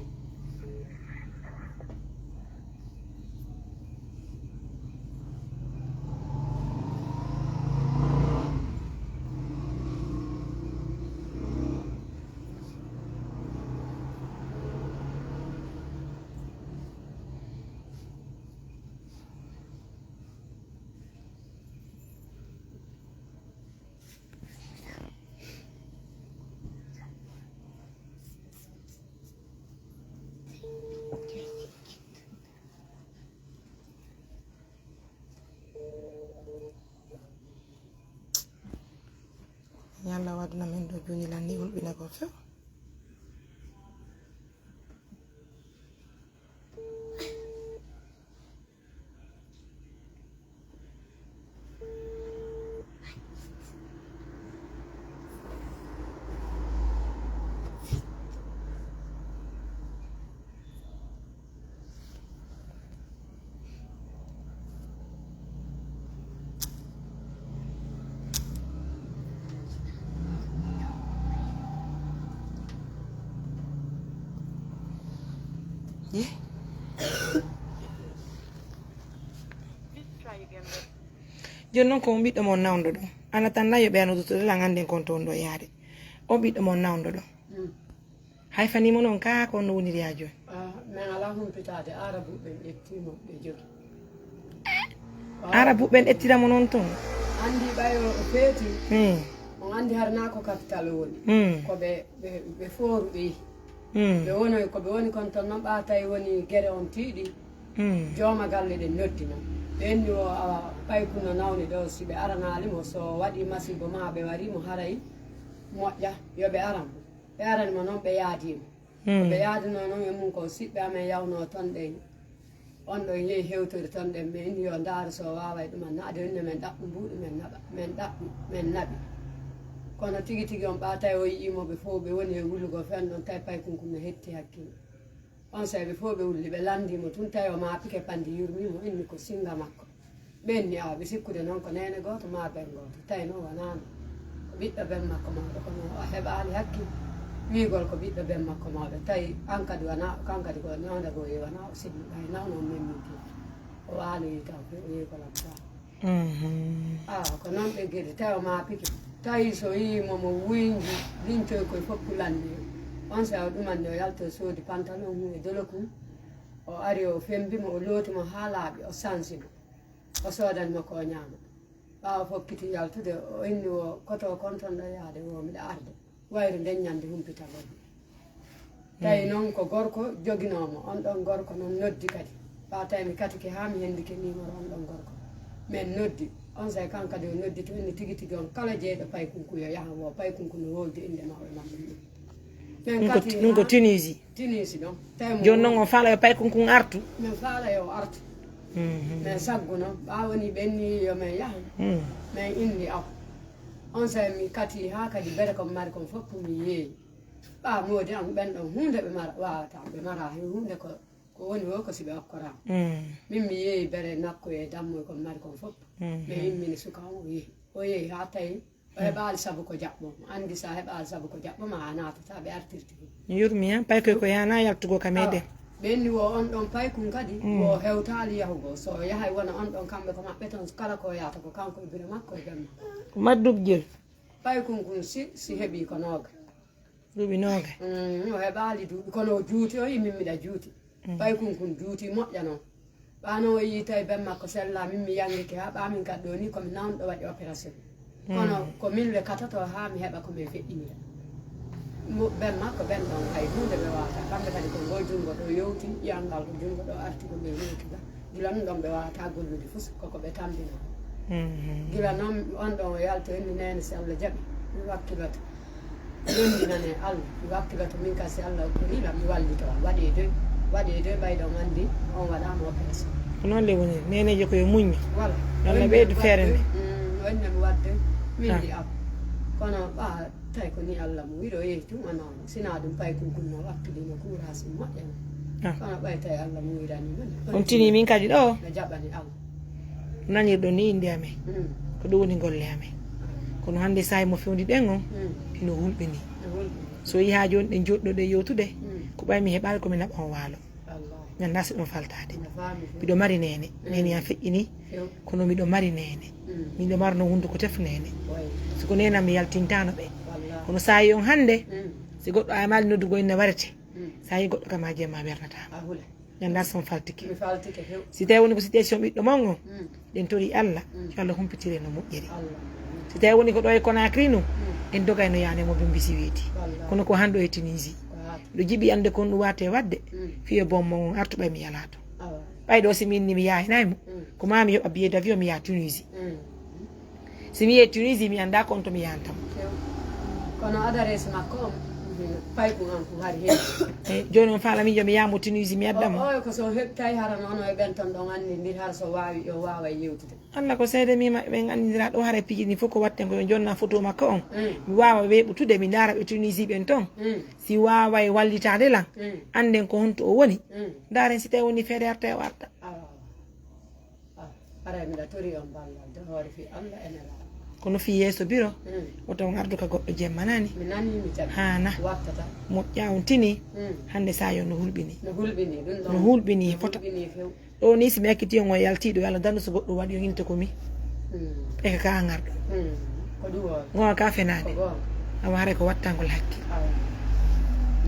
Yalla waɗu na min ɗo jooni lanni hulɓina ko few. Jooni noon ko on ɓiɗɗo mon nawndo ɗon. Ana tan layo ɓe ano duttude lan annden kon to on ɗo yaade. On ɓiɗɗo mon nawndo ɗon. Mm. Hay fanii mo noon kaa ko on no woniri haa jooni? Ah, min alaa humpitaade, Aarabuɓe ɓen ƴettii mo ɓe jogi. Aarabuɓe ɓen ƴettira mo noon toon? Anndi ɓay o feeti. Hmm. On anndi har naa ko capital o woni. Hmm. Ko ɓe, ɓe, ɓe fooru ɓe yehi. Hmm. Ɓe wonoy ko ɓe woni kon toon noon ɓaa tawi woni gere on tiiɗi. Hmm. Jooma galle ɗen noddi mo. Ɓe enni o awa paykunno nawni ɗo si ɓe aranaali mo so waɗi masibo maa ɓe warii mo haray moƴƴa yo ɓe aran mo. Ɓe arani mo noon, ɓe yaadii mo. Ko ɓe yaadunoo noon e mum ko siɓɓe amen yawnoo toon ɗen. On ɗon yehi hewtori toon ɗen, ɓe inni yo ndaaru so o waaway ɗuman naɓde, inne men ɗaɓɓu mbuuɗu, men naɓa, men ɗaɓɓi, men naɓi. Kono tigi tigi on ɓaa tawi o yi'ii mo ɓe fof ɓe woni e wullugo fen ɗon, tawi paykunkun no hetti hakkil. Onsay ɓe fof ɓe wulli, ɓe lanndii mo tun, tawi o maapike panndi yurmii mo, inni ko sinnga makko. Ɓe inni, awa, ɓe sikkude noon ko neene gooto maa ben gooto, tawi noon wanaano ko ɓiɗɗo ben makko mawɗo, kono o heɓaali hakkil. Wiigol ko ɓiɗɗo ben makko mawɗo, tawi an kadi wanaa, kan kadi ko nawda goo e wanaa o sinno, ɓay nawno on memminti. O waaloyi taw, o yehi ko labtaa. Mhm. Awa, ko noon ɓe gedi, tawi o maapike. Tawi so yii mo, mo wuyndi, liñcoy koye fof kulannde. Onsay o ɗumanni, o yalti, o soodi pantalon mum e dolokun. O ari, o fembi mo, o looti mo haa laaɓi, o sansi mo. O soodani mo ko o ñaama. Ɓaawo fokkiti yaltude, o inni o, koto kon ton ɗo yaade, wo miɗa arde. Wayru nden ñande humpitagol mo. Tawi noon ko gorko joginoo mo, on ɗon gorko noon noddi kadi. Ɓaa tawi mi katike haa mi hendike numéro on ɗon gorko. Men noddi, onsay kan kadi o noddi to inni tigi tigi on kala jeyɗo paykunku yo yahan wo paykunku no woldi innde mawɓe maɓɓe ɗum. Min ɗum ko kati ɗum ko ha Tunisie. Tunisie ɗon. Tawi mo jooni noon on faala yo paykun kun artu. Min faala yo artu. Mhm. Min sagguno ɓaa woni ɓenni yo min yahu. Mm. Min indi aw. On saa'i mi kati haa kadi bere ko mi mari kon fof mi yeeyi. Ɓaa moodi an ɓen ɗon huunde ɓe mara waawata ɓe mara hay huunde ko ko woni wo ko si ɓe okkoraama. Mm. Min mi yeeyi bere nakko e dammoy ko mi mari kon fof. Mhm. Mi immini suka on o yehi o yehi haa tawi o heɓaali sabu ko jaɓɓo mo anndi so a heɓaali sabu ko jaɓɓo ma a naatata ɓe artirti ɗum. Mi yurmi han paykoy ko yana yaltugo ka meɗen. Ɓenni wo on ɗon paykun kadi wo hewtaali yahugo so o yahay wona on ɗon kamɓe ko maɓɓe toon kala ko yahata ko kanko e biro makko e bemma. Ko maddubjel. Paykun kun si si heɓi ko nooga. Duuɓi nooga. Mm, o heɓaali duuɓi kono o juuti o yi min miɗa juuti. Paykun kun juuti moƴƴa noon. Ɓaa noon o yii tawi ben makko sella min mi yangike haa ɓaa min kadi ɗo ni komi nawnɗo waɗi opération. Kono ko min le katoto haa mi heɓa ko min feƴƴinira. Ben makko ben ɗon hay huunde ɓe waawata kamɓe kadi ko ngol junngo ɗo yowti ƴiyangal ko junngo ɗo arti ko ɓe yowti ga gila ɗum ɗon ɓe waawata gollude fus koko ɓe tambina. Gila noon on ɗon o yalto inni neene si allah jaɓi mi wakkiloto. Yonndinane Allah mi wakkiloto min kasi Allah okkorii lam mi wallito on waɗee doy waɗee doy ɓayɗo on anndi on waɗaama opération. Ko noon le woni neneejo ko yo muñño. Wala walla ɓeydu feere nde. Wonde mi wadde min ndi am kono ɓa tawi ko ni Allah mo wiɗo yehi tun wona on sina ɗum paykun kun no wakkilino kuurasi moƴƴana. Kono ɓay tawi Allah mo wiɗani man on tini min kadi ɗo no jaɓani Allah. Nanirɗon ni innde amen. Ko ɗum woni golle amen. Kono hannde saa'i mo fewndi ɗen on ino hulɓini. So yaha jooni ɗen joɗɗo ɗe yewtude ko ɓay mi heɓaali ko mi naɓa on waalo. Ñannda si ɗum faltaade. Miɗo mari neene neene yam feƴƴini. Kono miɗo mari neene. Miɗo marno hunduko tef neene. Siko neenam mi yaltintano ɓe. Kono saa'i on hannde si goɗɗo aymaali noddugo inna warete. Saa'i goɗɗo kam a jemma wernatama. Ñannda son faltike. Si tawi woni ko situation ɓiɗɗo mon on ɗen tori allah yo allah humpitire no moƴƴiri. Si tawi woni ko ɗo e konakri nun en dogayno yaane mo bimbisi weeti. Kono ko hanɗo e tunisi. Ɗo jiɓi annde kon ɗum wate wadde fiyo bon mo on artu ɓay mi yalato. Ɓay ɗo si mi inni mi yahinay mo ko ma mi yoɓa billet d'avion mi yaha tunisi. Si mi yehi tunisi mi annda kon to mi yahanta mo. Kono adresse makko on paykun an ko hari hen. Eyi jooni on faala min yo mi yaha mo tunisi mi adda mo. Oyo ko so heɓtay hara nono e ɓen ton ɗon anndi ndir hara so waawi yo waawa e yewtude. Allah ko seede mi maɓɓe ɓen anndindira ɗo hara piiji ɗin fof ko watten ko yo jonna photo makko on mi waawa weeɓutude mi ndaara ɓe tunisi ɓen ton si waaway wallitaade lan annden ko honto o woni ndaaren si tawi woni feere arta e o arta. Aray miɗa tori on ballal de hoore fi allah e nela. Kono fi yeeso biro woto on ardu ka goɗɗo jemma nani. Mi nani mi jaɓi haana wattata. Moƴƴa on tini hannde sayo no hulɓini. No hulɓini ɗum ɗon no hulɓini fota. Ɗo ni si mi ekkiti on o yaltiɗo yo allah dandu so goɗɗo waɗi o hinte ko mi. Eka ka an arɗo. Ko ɗum o gonga ka fenaade. Awa haray ko wattangol hakke.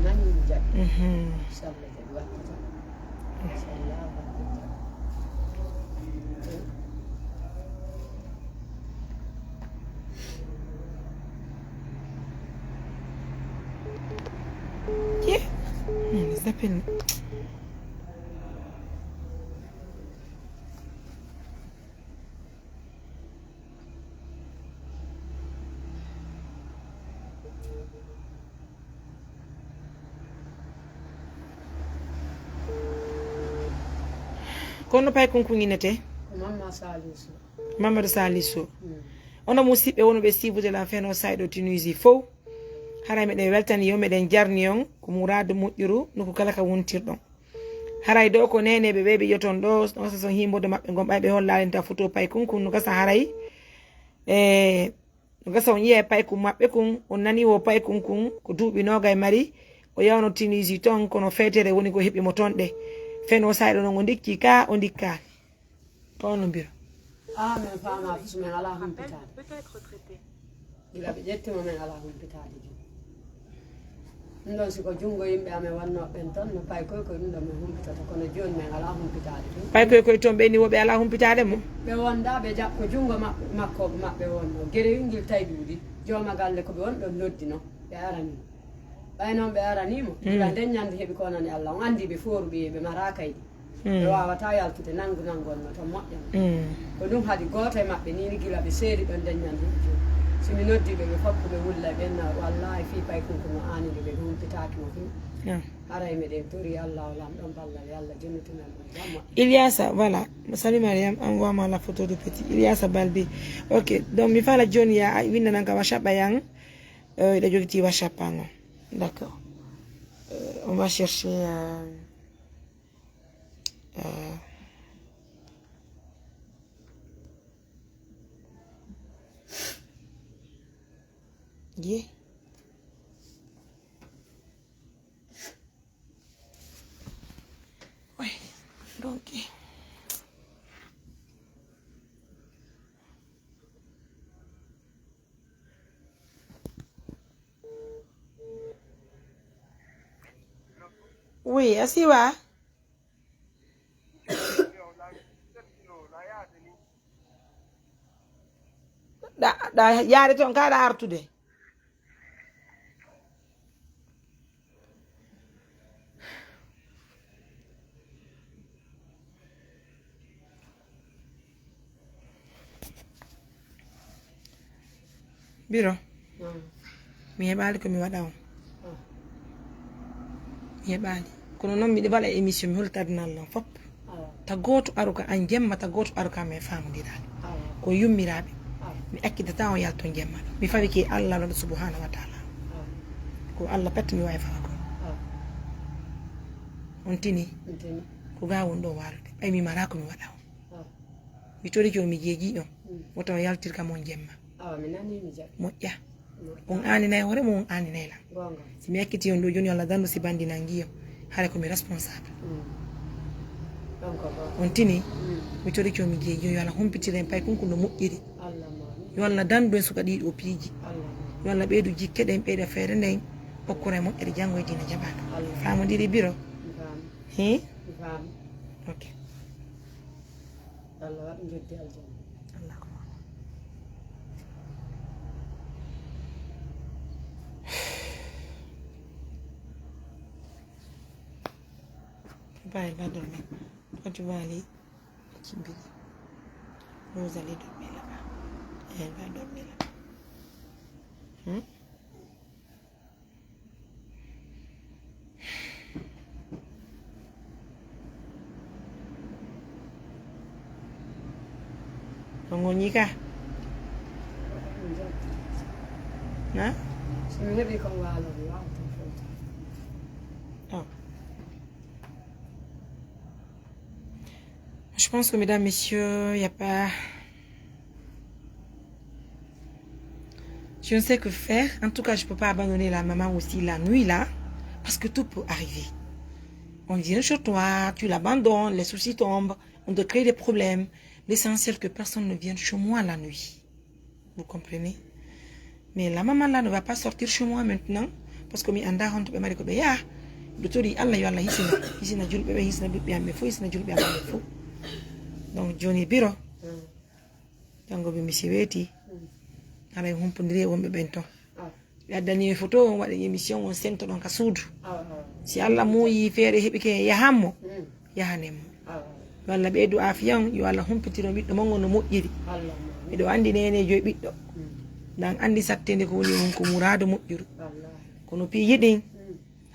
Nani mi jaɓi. Mhm. Kono pay kunkuŋinete. Ko Mamma Salisu. Mamadou Salisu. Ono musiɓɓe wonuɓe sibude lan feno sayɗo tunisi fow. Haray meɗen weltani on meɗen jarni on ko muradu moƴƴuru nokku kala ka wontirɗon. Haray ɗo ko neneɓe ɓe ɓe yoton ɗo no gasa son himbodo maɓɓe gon ɓay ɓe hollalinta foto pay kunkun no gasa haray. E no gasa on yiya e paykun maɓɓe kun on nani wo paykun kun ko duuɓi nogay mari. O yawno tunisi ton kono fetere woni ko heɓi mo ton ɗe. Feno sayɗo non o ndikki ka o ndikkaali. Ko on no mbiro. Ah min faama fusu min ala humpitaade. Gila ɓe ƴettimo min ala humpitaade jum. Ɗum ɗon si ko junngo yimɓe amen wannoo ɓen ton no pay koy koy ɗum ɗon min humpitata kono jooni min alaa humpitaade ɗum. Pay koy koy ton ɓe ni woɓe alaa humpitaade mo. Ɓe wonda ɓe jaɓ ko junngo maɓɓe makko maɓɓe wonnoo gerewingil tawi ɗuuɗi jooma galle ko ɓe won ɗon noddi non ɓe arani mo. Ɓay noon ɓe aranii mo gila nden ñande heɓi ko wonani Allah on anndi ɓe fooru ɓe ɓe maraa kaydi. Ɓe waawata yaltude nanngu nanngu on no to moƴƴa. Ko ɗum haɗi gooto e maɓɓe nii ni gila ɓe seeri ɗon ndeññan ɗum jooni. So mi noddi ɓe, ɓe fof ko ɓe wulla, ɓe na wallahi fii pay kun ko mo aani ɓe, ɓe humpitaaki mo fii. Ah. Haray meɗen tori Allah o lam ɗon ballal, Allah jonnitinan mo e jamma. Iliasa, voilà. Salut Mariam, envoie-moi la photo de petit. Iliasa Balbi. Ok, donc mi fala jooni ya winnanan ka WhatsApp yan. Euh, il a jogiti WhatsApp an. D'accord. Euh, on va chercher euh, euh, yeah. Oui, donc. Oui, a siwa. Ɗa, ɗa yaade toon, ka ɗa artude. Biro, mi heɓaali ko mi waɗa on. Mi heɓaali. Kono noon miɗo waɗa émission, mi holta adunal noon fof. Ta gooto aru ka an jemma, ta gooto aru ka men faamondiraali. Ko yummiraaɓe. Mi accitata on yalto jemma ɗo. Mi fawi ke Allah ɗo subhanahu wa taala. Ko Allah pet mi wawi fawa ko. On tini? Ko ga won ɗo walude. Ɓay mi mara ko mi waɗa on. Mi torike on, mi jeeji on. Wota on yaltir kam on jemma. Moƴƴa. On aaninay hoore mum, on aaninay lan. Si mi ekkiti on ɗo jooni, yo Allah dandu si bandi nangi on. Hare ko mi responsable. On tini? Mi torike on, mi jeeji on, yo Allah humpitire en pay kun ko no moƴƴiri. Yo Allah dandu en suka ɗiɗo piiji. Yo Allah ɓeydu jikke ɗen, ɓeyda feere nden, okkure moƴƴere janngo e diina jaɓaaka. Faamondiri biro? Hi? Ok. Allah waɗ njeddi aljanna. Allah ko. Bàyyil ba dormi. Ko ci bàyyi ci mbiri. Rosalie dormi là-bas. Elle va dormir là-bas. Hmm? Ko ngoñi ka? Na? So mi heɓi kon waalo, mi waawata fewta. Oh. Je pense que, mesdames, messieurs, il n'y a pas. Je ne sais que faire. En tout cas, je ne peux pas abandonner la maman aussi la nuit là. Parce que tout peut arriver. On vient chez toi, tu l'abandonnes, les soucis tombent, on te crée des problèmes. L'essentiel que personne ne vienne chez moi la nuit. Vous comprenez? Mais la maman là ne va pas sortir chez moi maintenant, parce que mi anndaa honto ɓe mari ko ɓe yaha. Miɗo tori Allah, yo Allah hisina, hisina julɓe ɓe, hisina ɓiɓɓe am ɓe fof, hisina julɓe am ɓe fof. Donc jooni biro, janngo ɓe mi si weeti, haray humpondiri e wonɓe ɓen ton. Ɓe addani mi photo, on waɗi émission, on sento ɗon ka suudu. Si Allah muuyi feere heɓike yahan mo, yahanen mo. Yo Allah ɓeydu aafiya on, yo Allah humpitiro ɓiɗɗo mon on no moƴƴiri. Miɗo anndi neeneejo e ɓiɗɗo. Nan anndi sattende ko woni on ko muraadu moƴƴuru. Kono piiji ɗin,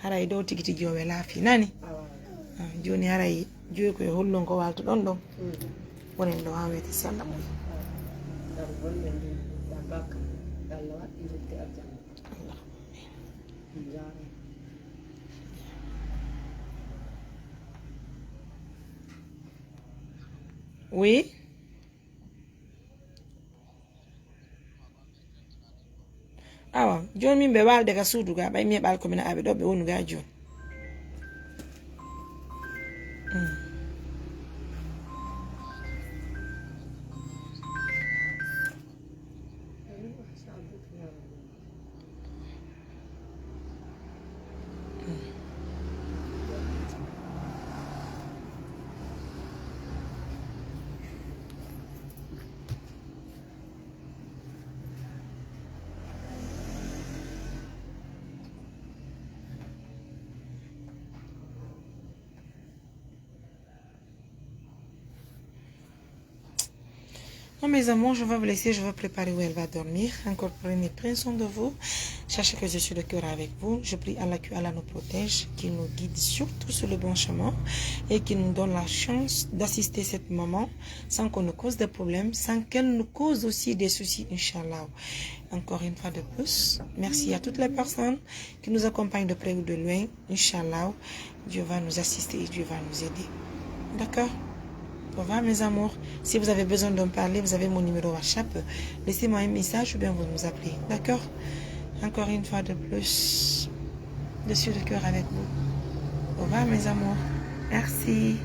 haray dow tigi tigi o welaa fii nani. Ah, jooni haray joyi ko e hollon ko waaltuɗon ɗon. Wonen ɗo haa weeti si Allah muuyi. Oui. Awa, jooni min ɓe waalde ka suudu ga, ɓay mi heɓaali ko mina aɓe ɗo ɓe wonu ga jooni. Mm. Bon, mes amours, je vais vous laisser, je vais préparer où elle va dormir. Encore prenez, prenez soin de vous. Sachez que je suis de cœur avec vous. Je prie Allah que Allah nous protège, qu'il nous guide surtout sur le bon chemin et qu'il nous donne la chance d'assister cette maman sans qu'on nous cause de problèmes, sans qu'elle nous cause aussi des soucis, Inch'Allah. Encore une fois de plus, merci à toutes les personnes qui nous accompagnent de près ou de loin. Inch'Allah, Dieu va nous assister et Dieu va nous aider. D'accord ? Au revoir, mes amours. Si vous avez besoin d'en parler, vous avez mon numéro WhatsApp. Laissez-moi un message ou bien vous nous appelez. D'accord ? Encore une fois de plus, je suis de cœur avec vous. Au revoir, mes amours. Merci.